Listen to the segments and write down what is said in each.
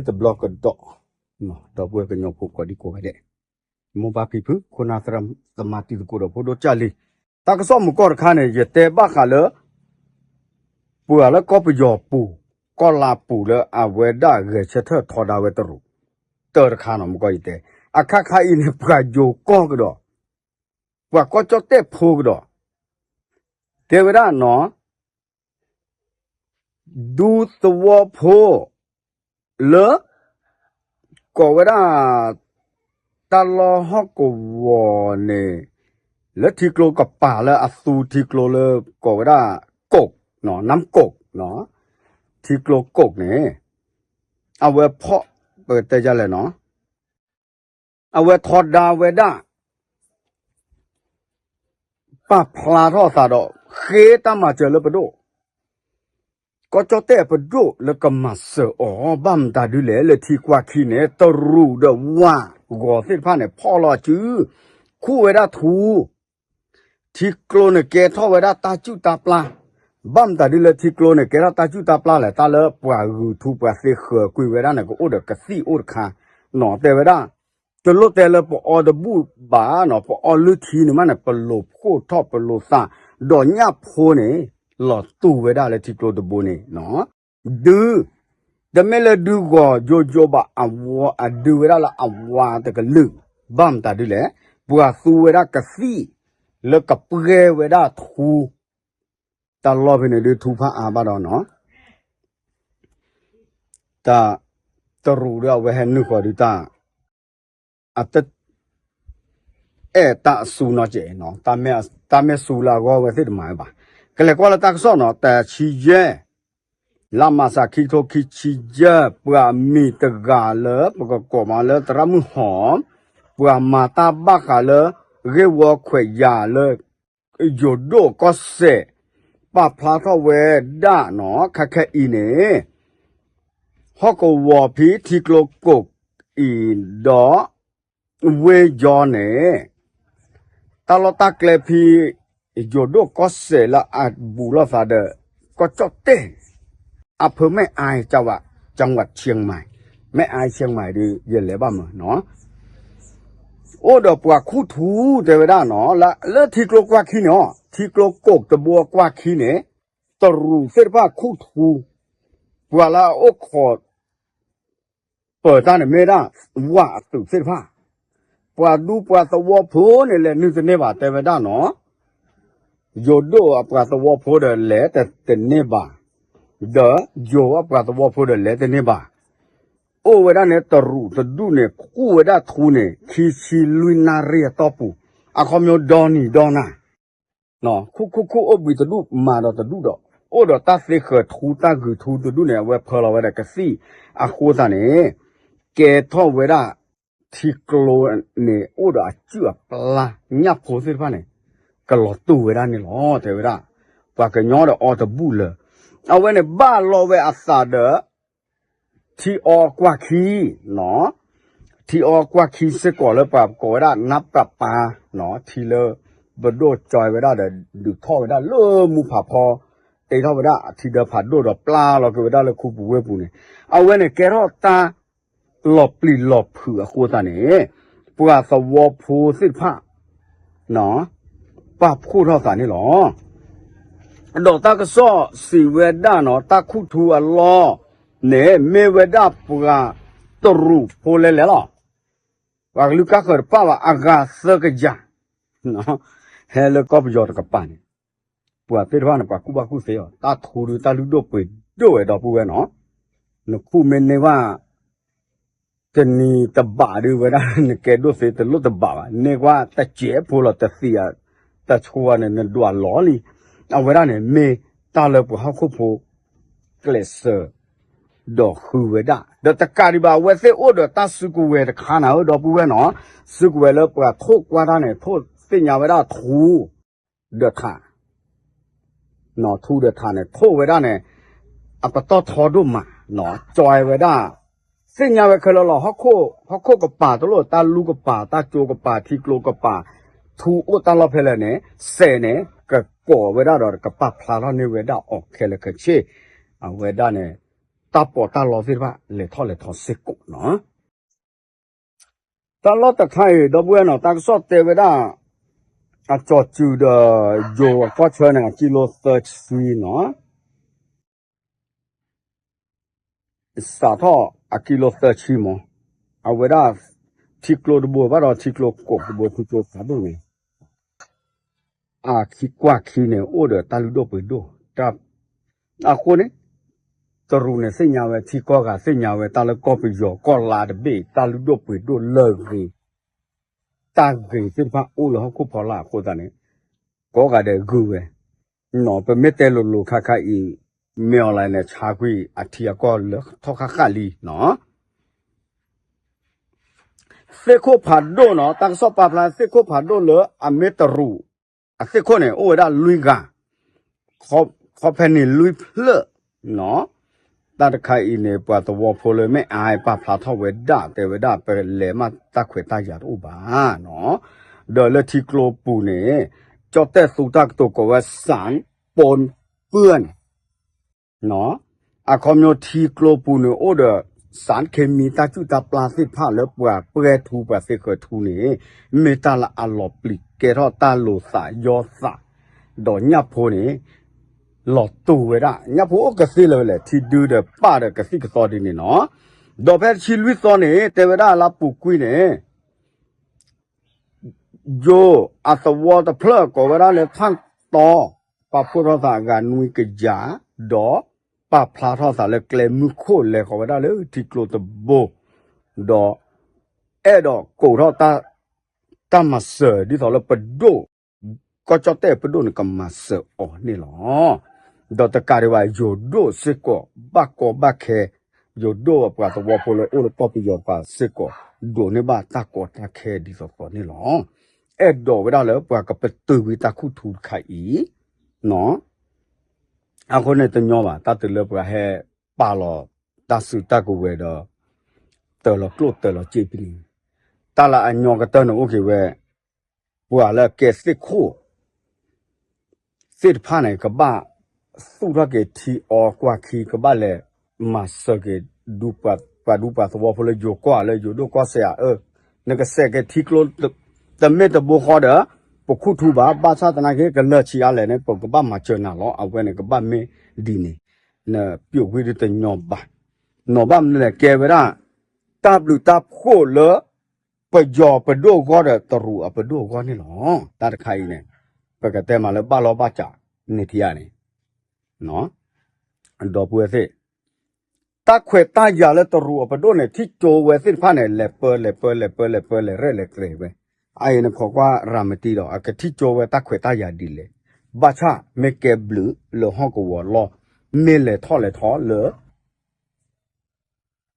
တဘျီကဒီး, ဒီပုၢ်ဝဲၢ်ကညီဖိကိးဒံကိးဂၤဒဲး, မိၢ်ပၢ်ဖံဖု ခိၣ်နၢ်သရၣ်သမါတံၤသကိးဒီးဖိဒိၣ်ကၢ်လံၤ, တၢ်ကစီၣ်မုၢ်ကီၢ်တခါန့ၣ် ယတဲဘၣ်ဃးလၢ ပှၤလၢကီၢ်ပယီၤပူၤ, ကီၢ်လါပူၤလၢအဝဲဒၣ်ဂဲၤဆၢထၢၣ်ထီဒါဝဲတရူး, တၢ်တခါနီၤ မုၢ်ကီၢ်ယတဲ, အခါခါအံၤန့ၣ် ပှၤယိၤကီၢ်ကဒီး, ပှၤကီၢ်ကၠီၣ်တဲၣ်ဖိကဒီး, တဲဝဲဒၣ်နီၤ ဒူသဝီဖိ လၢ ကိးဝဲဒၣ် တၢ်လီၢ်ဟီၣ်ကဝီၤန့ၣ် လၢထံကျိကပၤလၢအသူထံကျိလၢ ကိးဝဲဒၣ် ကိး, နမ်ကိး, ထံကျိကိးန့ၣ် အဝဲဖီၣ် ပကတဲဒ်လဲၣ်နီၤ အဝဲထီဒါဝဲဒၣ် ပာ်ဖျါထီၣ်အသးဒီး ဃ့တၢ်မၤစၢၤလၢပဒိၣ်, ကီၢ်ကၠီၣ်တဲၣ်အပဒိၣ်လၢကမၤစၢၤအီၤ ဘၣ်မတၤဒုလဲၣ် လၢထံကွၢ်ခံန့ၣ် တရူးဒီးဝၢ်ဂီၤသ့ၣ်တဖၣ်န့ၣ် ဖီၣ်လီၤအစု ခူၣ်ဝဲဒၣ်ထူ ထံကျိန့ၣ်ကဲထီၣ်ဝဲဒၣ်တၢ်စုၣ်တၢ်ပျၢ်, ဘၣ်မတၤဒုလဲၣ် ထံကျိန့ၣ် ကဲထီၣ်တၢ်စုၣ်တၢ်ပျၢ်လဲၣ်, တၢ်လၢပှၤဂုာ်ထူပှၤသ့ဃၢၤကွံာ်ဝဲဒၣ်န့ၣ် ကအိၣ်ဒီးကသံၣ်အိၣ်တခါ, နီၤ တဲဝဲဒၣ် တလိၣ်တဲလၢပအီတဘူၣ်ဘၣ်နီၤ, ပအီလုၢ်ထံန့ၣ်မးန့ၣ် ပလိၤဖှိၣ်ထီၣ်ပလိၤသး, ဒီးညၣ်ဖိန့ၣ် လီၤတူၢ်ဝဲဒၣ်လၢထံကျိတဘိန့ၣ် ဒု တမ့ၢ်လၢဒုဂီၤယိယိဘၣ်, အဝဲအဒုဝဲဒၣ်လၢအဝါတကလုာ်, ဘၣ်မတၤဒုလဲၣ်, ပှၤသူဝဲဒၣ်ကသံၣ် လၢကပှဲၤဝဲဒၣ်ထူ, တၢ်လီၢ်ဖဲန့ၣ်ဒုထူဖးအါဘၣ်ဒီးနီၤ, တၢ် တရူးဒီးအဝဲဟဲနုာ်ဃီၤဒုတၢ် အတ အဲၣ်တၢ်အစူနီၤကဲးနီၤ, တၢ်မ့ၢ်စူလၢအဂီၢ်ဝဲသ့ၣ်တမၤဝဲဘၣ်. ကလဲၤကွၢ်လၢတၢ်ကစီၣ်နီၤ, တဆံယဲၢ် လါမးစး ခံကထိခံဆံယဲၢ်, ပှၤမံၤတဂၤလၢပကကိးမးလၢသရၣ်မုၣ်ဟီၣ်, ပှၤမၤတၢ်ဘၣ်ဃးလၢ ဂ့ၢ်ဝီခွဲးယာ်လၢ ယိၤဒိၣ်ကီၢ်စဲၣ် ပာ်ဖျါထီၣ်ဝဲဒၣ်နီၤ, ခဲခဲအံၤန့ၣ် ဟီၣ်ကဝီၤဖဲထံကျိကိးအံၤဒီး ဝ့ၢ်ယီၤန့ၣ် တၢ်လီၢ်တၢ်ကျဲဖဲ ယိၤဒိၣ်ကီၢ်စဲၣ်လၢအဘူးလိာ်သးဒီး ကီၢ်ကၠီၣ်တဲၣ် အဖၢမ့ၢ်အါ ကဝး ကဝး ဆံမး, မ့ၢ်အါဆံမးဒီး ယလဲၤဘၣ်မးနီၤ, အိၣ်ဒီးပှၤခူၣ်ထူတဲဝဲဒၣ်နီၤ, လၢထံကျိကွၢ်ခံန့ၣ်အီၤ, ထံကျိကိးတဘိကွၢ်ခံန့ၣ် တရူးသ့ၣ်တဖၣ်ခူၣ်ထူ, ပှၤလၢအအိၣ်ခိး ပၢၤတၢ်န့ၣ်မ့ၢ်ဒၣ် ဝၣ်အသုးသ့ၣ်တဖၣ်, ပှၤဒူပှၤသဝီဖိန့ၣ် လဲၤနုာ်တန့ၢ်ဘၣ် တဲဝဲဒၣ်နီၤ, ယိၤဒိၣ်အပှၤသဝီဖိဒီးလဲၤတန့ၢ်ဘၣ်, ဒီးယိၤအပှၤသဝီဖိဒီးလဲၤတန့ၢ်ဘၣ်, အိၣ်ဝဲဒၣ်န့ၣ် တရူးတဒူၣ်န့ၣ် ခူၣ်ဝဲဒၣ်ထူန့ၣ် ခံဆံလွံၢ်နၣ်ရံၣ်အတီၢ်ပူၤ, အခီပညီဒီနံၤဒီနၤ ခူၣ်ခူၣ်ခူၣ်အိၣ်ဘှံးတဒူၣ်မၤဒီးတဒူၣ်ဒီး အိၣ်ဒီးတၢ်သ့ဃၢၤထူတၢ်ဂုာ်ထူတဒူၣ်န့ၣ် အဝဲဖၢလီၤဝဲဒီးကသံၣ်အဃိသတးန့ၣ် ကဲထီၣ်ဝဲဒၣ် ထံကျိန့ၣ် အိၣ်ဒီးအစုၣ်အပျါ ညၣ်ဖိသ့ၣ်တဖၣ်န့ၣ် ကလီၤတူၢ်ဝဲဒၣ်န့ၣ်လီၤ တဲဝဲဒၣ်, ပှၤကညီဒီးအီတဘူၣ်လၢၤ, အဝဲန့ၣ်ဘၣ်လီၤဝဲအသးဒီး ထံအီကွၢ်ခံ, ထံအီကွၢ်ခံစ့ၢ်ကီးလၢပှၤကိးဝဲဒၣ် နါပၢ်ပၢ်, ထံလၢ ပဒိၣ်ကၠီဝဲဒၣ်ဒီး ဒုးထီၣ်ဝဲဒၣ်လၢမူဖးဖီ, တ့ထီၣ်ဝဲဒၣ်အထံဒၢဖးဒိၣ်ဒီးပျၢလီၤက့ၤဝဲဒၣ်လၢခူပူၤဝ့ၢ်ပူၤန့ၣ်, အဝဲန့ၣ်ကဲထီၣ်တၢ် လီၤပျံၤလီၤဖုးအဃိသတးန့ၣ် ပှၤသဝီဖိသ့ၣ်တဖၣ် ပာ်ဖှိၣ်ထီၣ်သးန့ၣ်လီၤ. ဒီးတၢ်ကစီၣ်စံးဝဲဒၣ်နီၤ တၢ်ခူၣ်ထူအလီၢ်န့ၣ် မ့ၢ်ဝဲဒၣ်ပှၤတရူးဖိလဲၣ်လဲၣ်လီၤ. ပှၤကလုာ်ကါဃၢၤတပာ်ဘၣ် အဂၤသၢကယၤ ဟဲလၢကီၢ်ပယီၤတကပၤန့ၣ် ပှၤသ့ၣ်တဖၣ်န့ၣ် ပှၤကူၣ်ဘၣ်ကူၣ်သ့အီၤ တၢ်ထူဒုးတၢ်လုၢ်ဒိၣ်ပှ့ၤဒိၣ်ဝဲဒီပုၢ်ဝဲၢ်နီၤ. နခူၣ်မ့ၢ်န့ၢ်ဘၣ် တနံၤတဘးဒုးဝဲဒၣ် နကဲဒိၣ်သ့တလိၣ်တဘးဘၣ် န့ၢ်ကွၢ်တစဲးဖိလီၤ တသံး တၢ်ဆူန့ၣ် နဒွးလီၤလံ. အဝဲဒၣ်န့ၣ် မ့ၢ်တၢ်လၢပှၤဟီၣ်ခိၣ်ဖိ ကျဲးစၢး ဒီးဃုဝဲဒၣ် ဒီးတကးဒံးဘၣ် အဝဲသ့ၣ်အိၣ်ဒီးတၢ်စုကဝဲၤတခါနၤဧၢ ဒီပုၢ်ဝဲၢ်နီၤ. စုကဝဲၤလၢပှၤထိၣ်ကွၢ်တၢ်န့ၣ် ထိၣ်သ့ၣ်ညါဝဲဒၣ်ထူ ဒီးထး ထူဒီးထးန့ၣ် ထိၣ်ဝဲဒၣ်န့ၣ် အပတီၢ်ထီဒိၣ်မး ကၠီဝဲဒၣ် သ့ၣ်ညါဝဲခဲလၢာ်လီၤ. ဟီၣ်ခိၣ်ကပၤတလိၣ် တၢ်လူကပၤ တၢ်ကၠိကပၤ ထံကျိကပၤ ထူအိၣ်တၢ်လီၢ်ဖဲလဲၣ်န့ၣ် စဲးန့ၣ် ကကိးဝဲဒၣ်ဒီးကပာ်ဖျါထီၣ်န့ၢ်ဝဲဒၣ်အီၤခဲလၢာ်ခဲဆ့ အဝဲဒၣ်န့ၣ် တၢ်ပီးတၢ်လီသ့ၣ်တဖၣ် လဲၤထီၣ်လဲၤထီစ့ၢ်ကီးနီၤ. တၢ်လီၢ်တခါအံၤ ဒီပုၢ်ဝဲၢ်နီၤ တၢ်ကစီၣ်တဲဝဲဒၣ် အကၠီၤစုၤဒီး ယိၤအကီၢ်ဆၢန့ၣ် အကံလိသၢဆံနီၤ စးထီၣ်အကံလိသၢဆံမး, အဝဲဒၣ် ထံကျိတဘိဘၣ်ဒီးထံကျိကိးတဘိ ထံကျိဖးဒိၣ်န့ၣ် အခံကွၢ်ခံန့ၣ် အိၣ်ဒီးတၢ်လုၢ်ဒိၣ်ပှ့ၤဒိၣ်, အဃိန့ၣ် တရူးန့ၣ်သ့ၣ်ညါဝဲ ထံကီၢ်ဂၤသ့ၣ်ညါဝဲ တၢ်လၢကီၢ်ပယီၤကီၢ်လါတဘ့ၣ် တၢ်လုၢ်ဒိၣ်ပှ့ၤဒိၣ်လၢဂ့ၤ တၢ်ဂ့ၤသ့ၣ်တဖၣ်အိၣ်လၢဟီၣ်ခိၣ်ဖီလာ်အဃိသတးန့ၣ် ကိးဂၤဒဲးဂုာ်ဝဲ, ပမ့ၢ်တဲလိၤလိၤခါခါအံၤ မ့ၢ်အီၤလဲၣ်န့ၣ် ဆါကွံာ်အထံအကီၢ်လၢထီၣ်ဃၣ်ဃၣ်လံနီၤ. သ့ၣ်ခိၣ်ဖးဒိၣ်နီၤ တၢ်ကစီၣ်ပာ်ဖျါသ့ၣ်ခိၣ်ဖးဒိၣ်လၢအမ့ၢ်တရူး အသ့ၣ်ခိၣ်န့ၣ် အိၣ်ဝဲဒၣ်လွံၢ်ဂၤ, ခီဖဲန့ၣ်လွံၢ်ဖျၢၣ်နီၤ. တၢ်တခါအံၤန့ၣ် ပှၤသဝီဖိလၢမ့ၢ်အါပာ်ဖျါထီၣ်ဝဲဒၣ် တဲဝဲဒၣ် ပလဲၤမးတၢ်ခွဲးတၢ်ယာ်တအိၣ်ဘၣ်နီၤ. ဒီးလၢထံကျိပူၤန့ၣ် ကၠီၣ်တဲၣ်သူတၢ်ကတိၤကိးဝဲ စၣ်ပိၢ်ပၢၢ်န့ၣ် အခီပညီထံကျိပူၤန့ၣ်အိၣ်ဒီး စၣ်ခ့မံ တၢ်ကူၣ်တၢ်ပျၢ်သ့ၣ်တဖၣ်လၢပှၤပှဲၤထူပှၤသ့ဃၢၤထူန့ၣ် မ့ၢ်တၢ်လၢအလီၤပျံၤကဲထီၣ်တၢ်လိာ်သးယီသး ဒီးညၣ်ဖိန့ၣ် လီၤတူာ်ဝဲဒၣ် ညၣ်ဖိအိၣ်ကသ့လၢၤဝဲလဲၣ် ထံဒုဒီးပၢ်ဒီးကသံၣ်ကသီဒ်န့ၣ်နီၤ. ဒီးဖဲတဆံလွံၢ်သီန့ၣ် တဲဝဲဒၣ်လၢပူၤကွံာ်န့ၣ် ယိၤအသဝီတဖျၢၣ်ကိးဝဲဒၣ်လၢဖၣ်တီ ပာ်ဖှိၣ်ထီၣ်သးအဂၤနွံကယၤ ဒီးပာ်ဖျါထီၣ်သးလၢကျဲမုၢ်ခိၣ်လဲၤဃီၤဝဲဒၣ်လၢထံကျိတဘိ ဒီးအဲၣ်ဒိးကိးထီၣ်တၢ်မၤစၢၤဒ်သိးလၢပဒိၣ် ကီၢ်ကၠီၣ်တဲၣ်ပဒိၣ်န့ၣ်ကမၤစၢၤအီၤန့ၣ်လီၤ. ဒီးတကးဒံးဘၣ် ယိၤဒိၣ်စ့ၢ်ကီး ဘၣ်ကီဘၣ်ခဲ ယိၤဒိၣ်ပှၤသဝီဖိလၢအိၣ်လၢကီၢ်ပယီၤပှၤစ့ၢ်ကီး ဒိးန့ၢ်ဘၣ်တၢ်ကီတၢ်ခဲဒ်သိးသိးန့ၣ်လီၤ. အဲၣ်ဒိးဝဲဒၣ်လၢပှၤကပတုာ်ကွံာ်တၢ်ခူၣ်ထူတခါအံၤ အဃိန့ၣ်တညီဘၣ် တၢ်တုၤလၢပှၤဟဲပာ်လီၤတၢ်စုတၢ်ကဝဲၤဒီး တၢၤလီၤကျိၣ်တၢၤလီၤစ့ဖဲန့ၣ် တၢ်လၢအညီကတၢၢ်န့ၣ်အိၣ်က့ၤဝဲ ပှၤလၢအကဲသ့ၣ်ခိၣ် သ့ၣ်တဖၣ်န့ၣ် ကဘၣ်သူၣ်ထီၣ်က့ၤထံအီကွၢ်ခံ ကဘၣ်လဲၤမၤစၢၤက့ၤ ပှၤဒူပှၤသဝီဖိလၢယိၤကီၢ်လၢယိၤဒိၣ်ကီၢ်စဲးဧၢ, နကစဲးက့ၤထံကျိ တမ့ၢ်တဘိဃီဒီး ပခူၣ်ထူဘၣ် ဘၣ်ဆၣ်သနာ်က့ ကလၢာ်ဆံးအါလဲၣ်န့ၣ် ပကဘၣ်မၤစၢၤနၤလီၤ အဝဲန့ၣ်ကဘၣ်မ့ၢ်ဒ်န့ၣ် နပျိာ်ကွံာ်ဒ်တညီဘၣ်, နီၢ်ဘၣ်မနုၤလဲၣ် ကဲဝဲဒၣ် တၢ်ဘျုးတၢ်ဖှိၣ်လၢ ပယီၤပဒိၣ်အဂီၢ်ဒီးတရူးအပဒိၣ်အဂီၢ်န့ၣ်လီၤ. တၢ်တခါအံၤန့ၣ် ပကတဲမးလၢဘၣ်လီၢ်ဘၣ်စးန့ၣ်ထံဧါန့ၣ် ဒီပုၢ်ဝဲၢ်သ့ၣ် တၢ်ခွဲးတၢ်ယာ်လၢတရူးအပဒိၣ်န့ၣ် ထံၣ်ကၠိဝဲသ့ၣ်တဖၣ်န့ၣ် လဲၤပၢလဲၤပၢလဲၤပၢလဲၤပၢလဲၤရဲၣ်လဲၤကျဲၤဝဲ, အအံၤနခိးကွၢ်ရၤမတံဒီး အကထံၣ်ကၠိဝဲတၢ်ခွဲးတၢ်ယာ်ဒ်လဲၣ်, ဘၣ်ဆၣ်မ့ၢ်ကဲဘျုးလၢဟီၣ်ကဝီၤလီၢ်, မ့ၢ်လဲၤထီၣ်လဲၤထီလၢ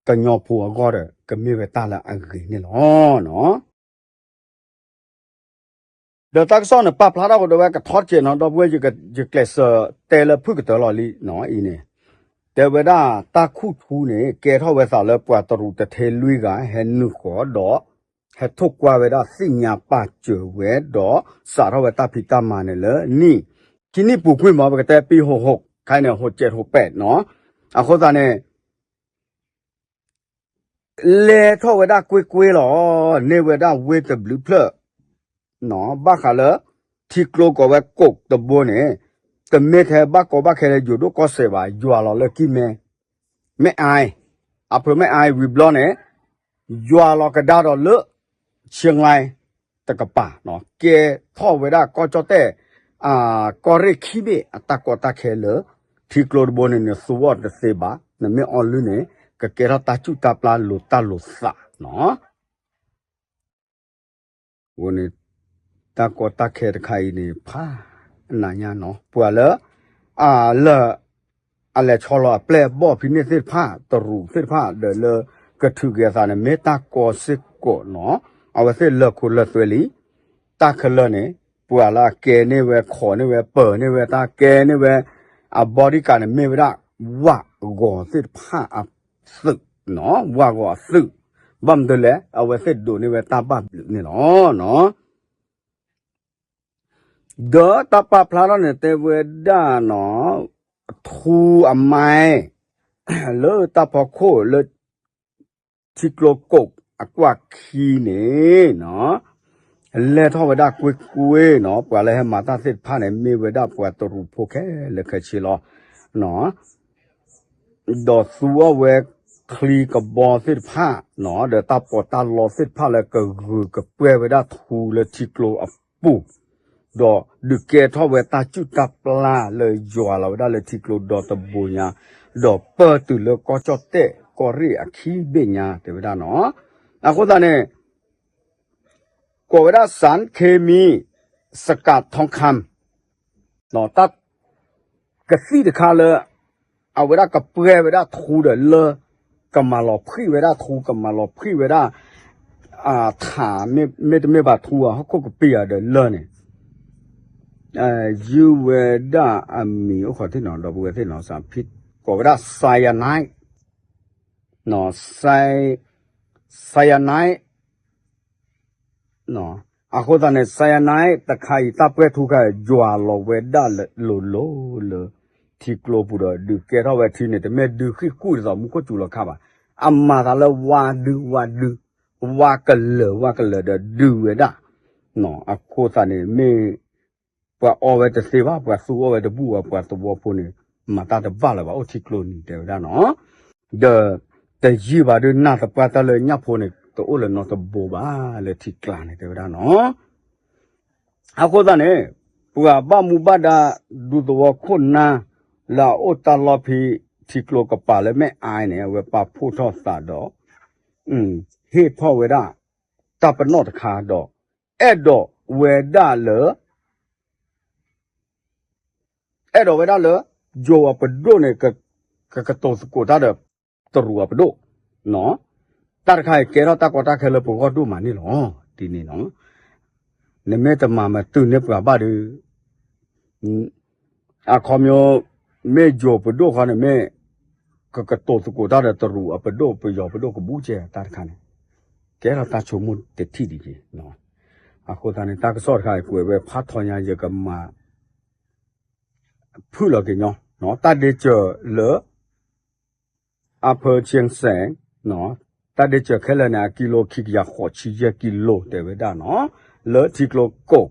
ကညီဖိအဂီၢ်ဒီး ကမ့ၢ်ဝဲတၢ်လၢအဂ့ၤန့ၣ်လီၤ. ဒီးတၢ်ကစီၣ်န့ၣ် ပာ်ဖျါထီၣ်ကဒီးဝဲကထီတက့ၢ်နီၤ ဒီပုၢ်ဝဲၢ် ယကျဲးစၢးတဲလၢဖုၣ်ကတၢၢ်လီၤလံနီၤ အံၤန့ၣ်, တဲဝဲဒၣ်တၢ်ခူၣ်ထူန့ၣ် ကဲထီၣ်ဝဲသးလၢပှၤတရူးတထ့လွံၢ်ဂၤ ဟဲနုာ်ဃီၤဒီး ဟဲထိၣ်ကွၢ်ဝဲဒၣ်သ့ၣ်ညါပာ်စၢၤဝဲဒီး စးထီၣ်ဝဲတၢ်ဖံးတၢ်မၤန့ၣ်လၢနံၣ် ခံနံၣ်ပူၤကွံာ်မး ပကတဲပံဟိးဟိး ခဲအံၤန့ၣ် ဟိးကဲးဟိးပဲာ်နီၤ, အဃိသတးန့ၣ် လဲၤထီၣ်ဝဲဒၣ်ကွ့ၢ်ကွ့ၢ်လီၤ. န့ၢ်ဝဲဒၣ်ဝ့ၢ်တဘျုးဖျၢၣ်, ဘၣ်ဃးလၢ ထံကျိကိးဝဲကိးတဘိန့ၣ်, တမ့ၢ်ထဲဘၣ်ကီဘၣ်ခဲလၢယိၤဒိၣ်ကီၢ်စဲးဘၣ်, ယွၤလီၤလၢကံၢ်မဲ, မ့ၢ်အါ, အဖၢမ့ၢ်အါဝံၤဘျီန့ၣ်, ယွၤလီၤကဒါဒီးလၢ ဆ့ငါတကပၤ, ကဲထီၣ်ဝဲဒၣ်ကီၢ်ကၠီၣ်တဲၣ် ကီၢ်ရ့ၣ်ခံဘ့ၣ်အတၢ်ကီတၢ်ခဲလၢ ထံကျိတဘိန့ၣ် နသူအီၤတသ့ဘၣ်, နမ့ၢ်အီလုၢ်န့ၣ် ကကဲထီၣ်တၢ်ကူၣ်တၢ်ပျၢ်လိာ်တၢ်လိာ်သးနီၤ. အဃိန့ၣ် တၢ်ကီတၢ်ခဲတခါအံၤန့ၣ် ဖးနးညါနီၤ, ပှၤလၢ အလၢ အလဲၤဆီလီၤအပျဲၢ်အဘီၣ်ဖဲန့ၣ်သ့ၣ်တဖၣ် တရူးသ့ၣ်တဖၣ်ဒီးလၢ ကထုးက့ၤအသးန့ၣ် မ့ၢ်တၢ်ကီစ့ၢ်ကီးနီၤ, အဝဲသ့ၣ်လၢခိလၢသွဲလံ, တၢ်ခဲလၢာ်န့ၣ် ပှၤလၢအကဲန့ၢ်ဝဲ ခိးန့ၢ်ဝဲ ပၢၤန့ၢ်ဝဲ တၢ်ကဲန့ၢ်ဝဲ အဘီဒံကးန့ၣ် မ့ၢ်ဝဲဒၣ် ဝးဂီၤသ့ၣ်တဖၣ်အသုးနီၤ, ဝးဂီၤအသုး, ဘၣ်မနုၤလဲၣ် အဝဲသ့ၣ်ဒိးန့ၢ်ဝဲတၢ်ဘၣ်ဘျုးန့ၣ်လီၤ. ဒီးတၢ်ပာ်ဖျါထီၣ်န့ၣ် တဲဝဲဒၣ်နီၤ, ထူအမါ, လၢတၢ်ဖီခိၣ်လၢ ထံကျိကိးအကွၢ်ခံန့ၣ် လဲၤထီၣ်ဝဲဒၣ်ကွ့ၢ်ကွ့ၢ်နီၤ, ပှၤလၢဟဲမၤတၢ်သ့ၣ်တဖၣ်န့ၣ် မ့ၢ်ဝဲဒၣ်ပှၤတရူးဖိခဲလၢာ်ခဲဆ့လီၤ. ဒီးသူအီၤဝဲချံကဘီသ့ၣ်တဖၣ်နီၤ, ဒီးတၢ်ပီးတၢ်လီသ့ၣ်တဖၣ်လၢကဂုာ်ကပှဲၤဝဲဒၣ်ထူလၢထံကျိအပူၤ, ဒီးဒုးကဲထီၣ်ဝဲတၢ်စူၢ်တၢ်ပျၢ်လၢယွၤလီၤဝဲဒၣ်လၢထံကျိဒီတဘိညါ, ဒီးပၢၢ်တုၤလၢကီၢ်ကၠီၣ်တဲၣ်ကီၢ်ရ့ၣ်အခံဘ့ၣ်ညါ တဲဝဲဒၣ်နီၤ. အဃိသတးန့ၣ် ကိးဝဲဒၣ် စၣ်ခ့မံ စကၤထီခၢမ် တၢ်ကသံၣ်တခါလၢ အဝဲဒၣ်ကပှဲၤဝဲဒၣ်ထူဒီးလၢ ကမၤလီၤဖှံဝဲဒၣ်ထူ ကမၤလီၤဖှံဝဲဒၣ် ထၣ် မ့တမ့ၢ်ဘၣ်ထူအဟီၣ်ခိၣ်ကပ့ၤဧါဒီးလၢန့ၣ် ယုၢ်ဝဲဒၣ်အမံၤအိၣ်ခိးသ့ၣ်နီၤ ဒီပုၢ်ဝဲၢ်သ့ၣ်နီၤ စးဖံ ကိးဝဲဒၣ် cyanide, cyanide အဃိသတးန့ၣ် cyanide တခါအံၤ တၢ်ပှဲၤထူခါ ယွၤလီၤဝဲဒၣ်လိၤလိၤလၢ ထံကျိပူၤဒီး ဒုးကဲထီၣ်ဝဲထံန့ၣ် တမ့ၢ်ဒုးဃံၣ်ဃူၣ်ဒ်သိးမူခိၣ်စူၤလီၤခါဘၣ်. အမၤသးလၢဝါဒု ဝါဒု ဝါကလၢာ် ဝါကလၢာ်ဒီးဒုးဝဲဒၣ် အဃိသတးန့ၣ် မ့ၢ်ပှၤအီဝဲတသ့ဘၣ် ပှၤသူအီဝဲတဘူၣ်ဘၣ် ပှၤသဝီဖိန့ၣ် မၤတၢ်တဘၣ်လၢၤဘၣ် အိၣ်ထံကျိနံၤ တဲဝဲဒၣ်နီၤ. ဒီးတယံာ်ဘၣ်ဒုး နၢ်သပှၢ်တၢ်လၢညၣ်ဖိန့ၣ် တအိၣ်လၢၤနီတဘိဘၣ်လၢထံကျါန့ၣ် တဲဝဲဒၣ်နီၤ. အဃိသတးန့ၣ် ပှၤဘၣ်မူဘၣ်ဒါ ဒူသဝီခိၣ်နၢ် လၢအအိၣ်တၢ်လီၢ်ဖဲထံကျိကပၤလၢမ့ၢ်အါန့ၣ် အဝဲပာ်ဖှိၣ်ထီၣ်သးဒီး ဟ့ၣ်ထီၣ်ဝဲဒၣ် တၢ်ပနီၣ်တခါဒီး အဲၣ်ဒိးဝဲဒၣ်လၢ အဲၣ်ဒိးဝဲဒၣ်လၢ ယိၤအပဒိၣ်န့ၣ် ကကတိၤသကိးတၢ်ဒီး တရူးအပဒိၣ်, တၢ်တခါအံၤကဲထီၣ်တၢ်ကီတၢ်ခဲလၢပဂီၢ်ဒိၣ်မးန့ၣ်လီၤ. ဒ်န့ၣ်နီၤ နမ့ၢ်တမၤမတုၤန့ၢ်ပှၤဘၣ်ဒီး အခီပညီ မ့ၢ်ယိၤပဒိၣ်ဃီန့ၣ် မ့ၢ်ကကတိၤသကိးတၢ်ဒီးတရူးအပဒိၣ် ပယီၤပဒိၣ်ကဘူးကဲတၢ်တခါန့ၣ် ကဲထီၣ်တၢ်ဆိကမိၣ်တထံၣ်ဒ်က့ၤ. အဃိသတးန့ၣ် တၢ်ကစီၣ်တခါအံၤ ကွဲးဝဲဖးထီညါ ယကမၤ ဖုၣ်လီၤက့ၤညီ တၢ်ဒ့စၢၤလၢ အဖၢဆ့စဲး တၢ်ဒ့စၢၤခဲလၢာ်န့ၣ် အကံလိခံကယၤဃိးဆံယဲၢ်ကံလိ တဲဝဲဒၣ်နီၤ လၢထံကျိကိး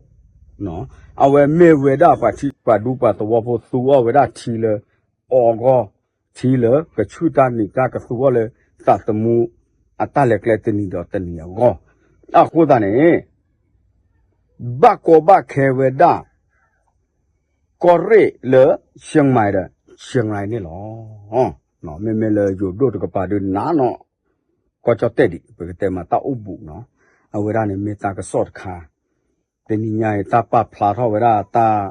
အဝဲမ့ၢ်ဝဲဒၣ်ပှၤထံပှၤဒူပှၤသဝီဖိသူအီၣ်ဝဲဒၣ်ထံလၢအီၤအဂီၢ် ထံလၢကဆူၣ်တၢ်နံၤတၢ်ကသူအီၣ်လၢသးသမူ အတၢ်လဲၤကျဲတနံၤဒီးတနံၤအဂီၢ် အဃိသတးန့ၣ် ဘၣ်ကီဘၣ်ခဲဝဲဒၣ် ကီၢ်ရ့ၣ်လၢ ရှဲမၢၣ်ဒီး ရှဲရၢၣ်န့ၣ်လီၤ. မ့မ့ၢ်လၢယိၤဒိၣ်တကပၤဒုးနးနီၣ် ကီၢ်ကၠီၣ်တဲၣ်ဒံး ပကတဲမၤတၢ်အိၣ်ဘူးနီၤ အဝဲဒၣ်န့ၣ်မ့ၢ်တၢ်ကစီၣ်တခါ တနံၤညါအံၤ တၢ်ပာ်ဖျါထီၣ်ဝဲဒၣ် တၢ်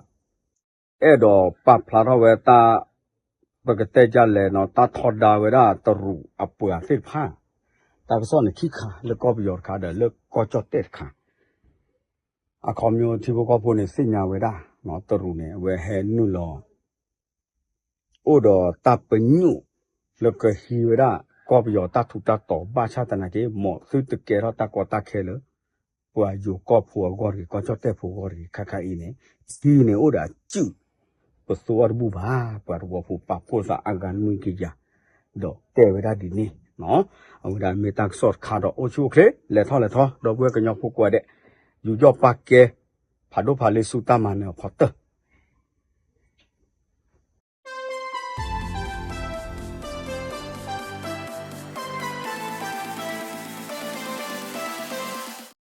အဲၣ်ဒိးပာ်ဖျါထီၣ်ဝဲတၢ် ပကတဲဒ်လဲၣ်နီၤ တၢ်ထီဒါဝဲဒၣ်တရူးအပှၤသ့ၣ်တဖၣ် တၢ်ကစီၣ်န့ၣ်ခံခါလၢကီၢ်ပယီၤတခါဒီးလၢကီၢ်ကၠီၣ်တဲၣ်တခါ အခီပညီထံဖိကီၢ်ဖိန့ၣ်သ့ၣ်ညါဝဲဒၣ် တရူးန့ၣ် အဝဲဟဲနုာ်လီၤ အိၣ်ဒီးတၢ်ပညိၣ်လၢကဟံးဝဲဒၣ်ကီၢ်ပယီၤတၢ်ထူးတၢ်တီၤ ဘၣ်ဆၣ်သနာ်က့ မ်သုတကဲထီၣ်တၢ်ကီတၢ်ခဲလၢ ပှၤယိၤကီၢ်ဖိအဂီၢ်တဂ့ၤ ကီၢ်ကၠီၣ်တဲၣ်ဖိအဂီၢ်တဂ့ၤ ခါခါအံၤန့ၣ် ထံန့ၣ်အိၣ်ဒီးအစုၣ် ပသူအီၣ်တဘူၣ်ဘၣ် ပှၤသဝီဖိပာ်ဖှိၣ်သးအဂၤနွံကယၤ ဒီးတဲဝဲဒၣ်ဒ်န့ၣ် အဝဲဒၣ်မ့ၢ်တၢ်ကစီၣ်တခါဒီးအိၣ်ဆူၣ်အိၣ်ချ့ လဲၤထီၣ်လဲၤထီ ဒီပုၢ်ဝဲၢ်ကညီဖိကိးဂၤဒဲး ယူးယီၣ်ပာ်ကဲ ဖးဒိၣ်ဖးလ့ဆူတၢ်မၤနၢၤအဖီတၢၢ်